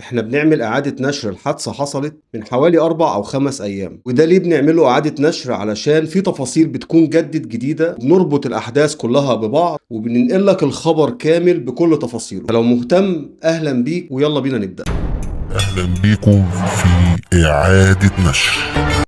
احنا بنعمل اعادة نشر. الحادثة حصلت من حوالي 4 أو 5 ايام، وده ليه بنعمله اعادة نشر؟ علشان في تفاصيل بتكون جدد جديدة، بنربط الاحداث كلها ببعض وبننقل لك الخبر كامل بكل تفاصيله. فلو مهتم اهلا بيك، ويلا بينا نبدأ. اهلا بيكم في اعادة نشر.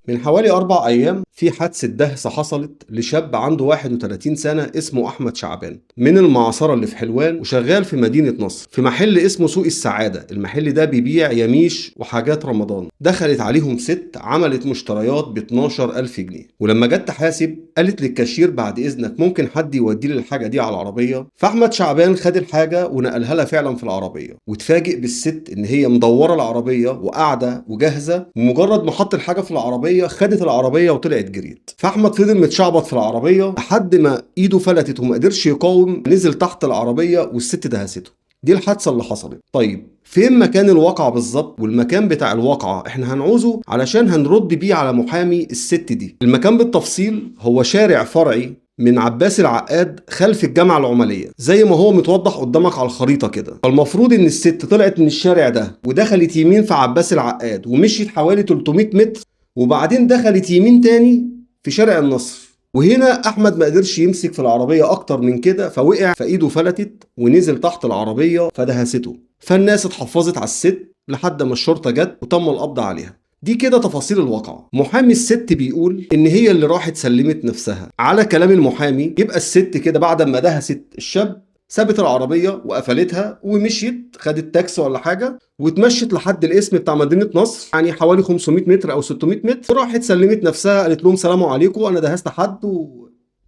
من حوالي 4 أيام في حادثة دهس حصلت لشاب عنده 31 سنة اسمه أحمد شعبان من المعصرة اللي في حلوان، وشغال في مدينة نصر في محل اسمه سوق السعادة. المحل ده بيبيع يميش وحاجات رمضان. دخلت عليهم ست عملت مشتريات ب 12,000 جنيه، ولما جت تحاسب قالت للكاشير بعد إذنك ممكن حد يودي لي الحاجة دي على العربية. فأحمد شعبان خد الحاجة ونقلها لها فعلا في العربية، وتفاجئ بالست إن هي مدورة العربية وقاعدة وجاهزة، ومجرد ما حط الحاجة في العربية خدت العربية وطلعت جريت. فأحمد فضل متشعبط في العربية لحد ما ايده فلتت وما قدرش يقاوم، نزل تحت العربية والست دهسته. دي الحادثة اللي حصلت. طيب فين مكان الواقعة بالظبط؟ والمكان بتاع الواقعة احنا هنعوزه علشان هنرد بيه على محامي الست دي. المكان بالتفصيل هو شارع فرعي من عباس العقاد خلف الجامعة العمالية، زي ما هو متوضح قدامك على الخريطة كده. فالمفروض ان الست طلعت من الشارع ده ودخلت يمين في عباس العقاد ومشيت حوالي 300 متر، وبعدين دخلت يمين تاني في شارع النصر. وهنا احمد ما قدرش يمسك في العربية اكتر من كده، فوقع فايده فلتت ونزل تحت العربية فدهسته. فالناس اتحفظت على الست لحد ما الشرطة جت وتم القبض عليها. دي كده تفاصيل الواقعة. محامي الست بيقول ان هي اللي راحت سلمت نفسها. على كلام المحامي يبقى الست كده بعد ما دهست الشاب سابت العربية وقفلتها ومشيت، خدت تاكسي ولا حاجة وتمشت لحد الاسم بتاع مدينة نصر، يعني حوالي 500 متر أو 600 متر، وراحت سلمت نفسها قالت لهم سلام عليكم أنا دهست حد.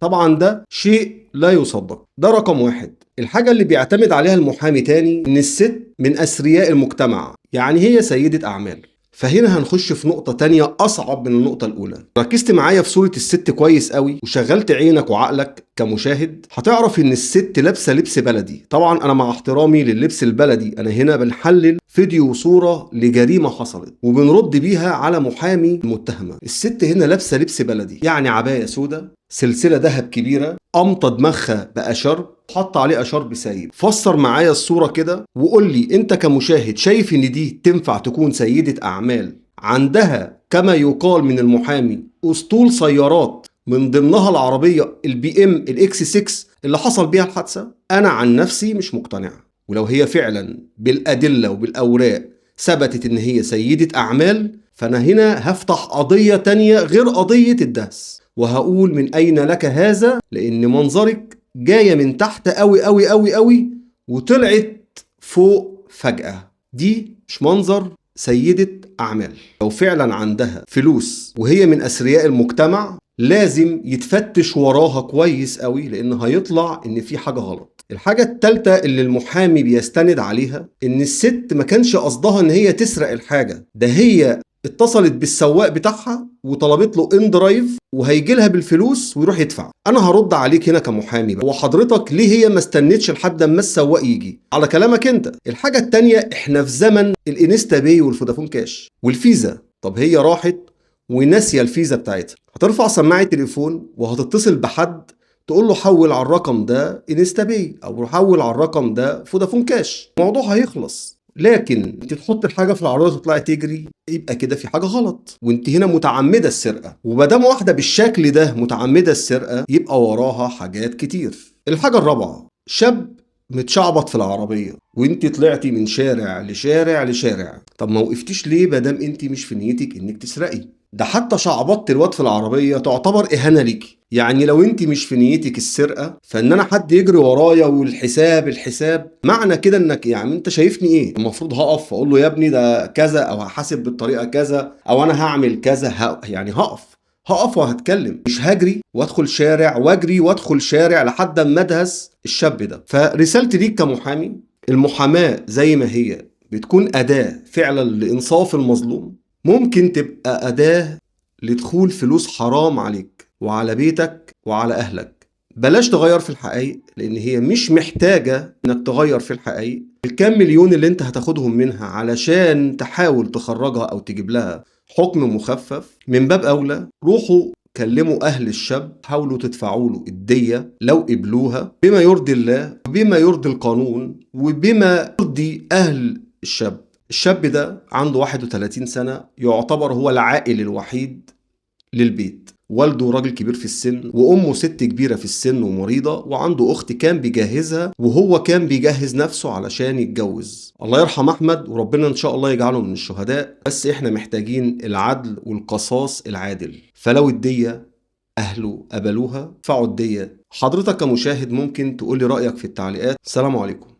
طبعا ده شيء لا يصدق. ده رقم واحد. الحاجة اللي بيعتمد عليها المحامي تاني إن الست من أثرياء المجتمع، يعني هي سيدة أعمال. فهنا هنخش في نقطة تانية أصعب من النقطة الأولى. ركزت معايا في صورة الست كويس قوي وشغلت عينك وعقلك كمشاهد، هتعرف إن الست لابسة لبس بلدي. طبعا أنا مع احترامي للبس البلدي، أنا هنا بنحلل فيديو وصورة لجريمة حصلت وبنرد بيها على محامي المتهمة. الست هنا لابسة لبس بلدي، يعني عباية سودة، سلسلة ذهب كبيرة، قمطة دماغها بأشرب، حط عليه أشرب سايب. فسر معايا الصورة كده وقول لي انت كمشاهد شايف ان دي تنفع تكون سيدة اعمال عندها كما يقال من المحامي اسطول سيارات من ضمنها العربية البي ام الاكس 6 اللي حصل بيها الحادثة؟ انا عن نفسي مش مقتنع. ولو هي فعلا بالأدلة وبالأوراق ثبتت ان هي سيدة اعمال، فانا هنا هفتح قضية تانية غير قضية الدهس، وهقول من اين لك هذا، لان منظرك جاية من تحت قوي قوي قوي قوي وطلعت فوق فجأة. دي مش منظر سيدة أعمال. لو فعلا عندها فلوس وهي من أثرياء المجتمع لازم يتفتش وراها كويس قوي، لأن هيطلع إن في حاجة غلط. الحاجة التالتة اللي المحامي بيستند عليها إن الست ما كانش قصدها إن هي تسرق الحاجة، ده هي اتصلت بالسواق بتاعها وطلبت له inDrive وهيجي لها بالفلوس ويروح يدفع. انا هرد عليك هنا كمحامي بقى، وحضرتك ليه هي ما استنتش لحد اما السواق يجي على كلامك انت؟ الحاجة التانية، احنا في زمن ال InstaPay والفودافون كاش والفيزا. طب هي راحت وناسيه الفيزا بتاعتها، هترفع سماعه تليفون وهتتصل بحد تقول له حول على الرقم ده InstaPay او حول على الرقم ده فودافون كاش، الموضوع هيخلص. لكن انت تحط الحاجة في العربية وتطلعي تجري، يبقى كده في حاجة غلط، وانت هنا متعمدة السرقة. ومادام واحدة بالشكل ده متعمدة السرقة يبقى وراها حاجات كتير. الحاجة الرابعة، شاب متشعبط في العربية وانت طلعتي من شارع لشارع لشارع، طب ما وقفتيش ليه مادام انت مش في نيتك انك تسرقي؟ ده حتى شعبطت الواد في العربية تعتبر اهانه ليكي. يعني لو انت مش في نيتك السرقة، فان انا حد يجري ورايا والحساب الحساب، معنى كده انك يعني انت شايفني ايه؟ المفروض هقف اقول له يا ابني ده كذا، او هحاسب بالطريقة كذا، او انا هعمل كذا، يعني هقف وهتكلم، مش هجري وادخل شارع واجري وادخل شارع لحد ما ادهس الشاب ده. فرسالتي ليك كمحامي، المحاماة زي ما هي بتكون اداه فعلا لانصاف المظلوم، ممكن تبقى أداة لدخول فلوس حرام عليك وعلى بيتك وعلى أهلك. بلاش تغير في الحقائق، لأن هي مش محتاجة إنك تغير في الحقائق. الكام مليون اللي أنت هتاخدهم منها علشان تحاول تخرجها أو تجيب لها حكم مخفف، من باب أولى روحوا كلموا أهل الشاب، حاولوا تدفعوا له الدية لو قبلوها بما يرضي الله وبما يرضي القانون وبما يرضي أهل الشاب. الشاب ده عنده 31 سنة، يعتبر هو العائل الوحيد للبيت. والده راجل كبير في السن، وامه ست كبيرة في السن ومريضه، وعنده اخت كان بيجهزها، وهو كان بيجهز نفسه علشان يتجوز. الله يرحم احمد، وربنا ان شاء الله يجعله من الشهداء، بس احنا محتاجين العدل والقصاص العادل. فلو الدية اهله قبلوها دفعوا الدية. حضرتك كمشاهد ممكن تقولي رايك في التعليقات. السلام عليكم.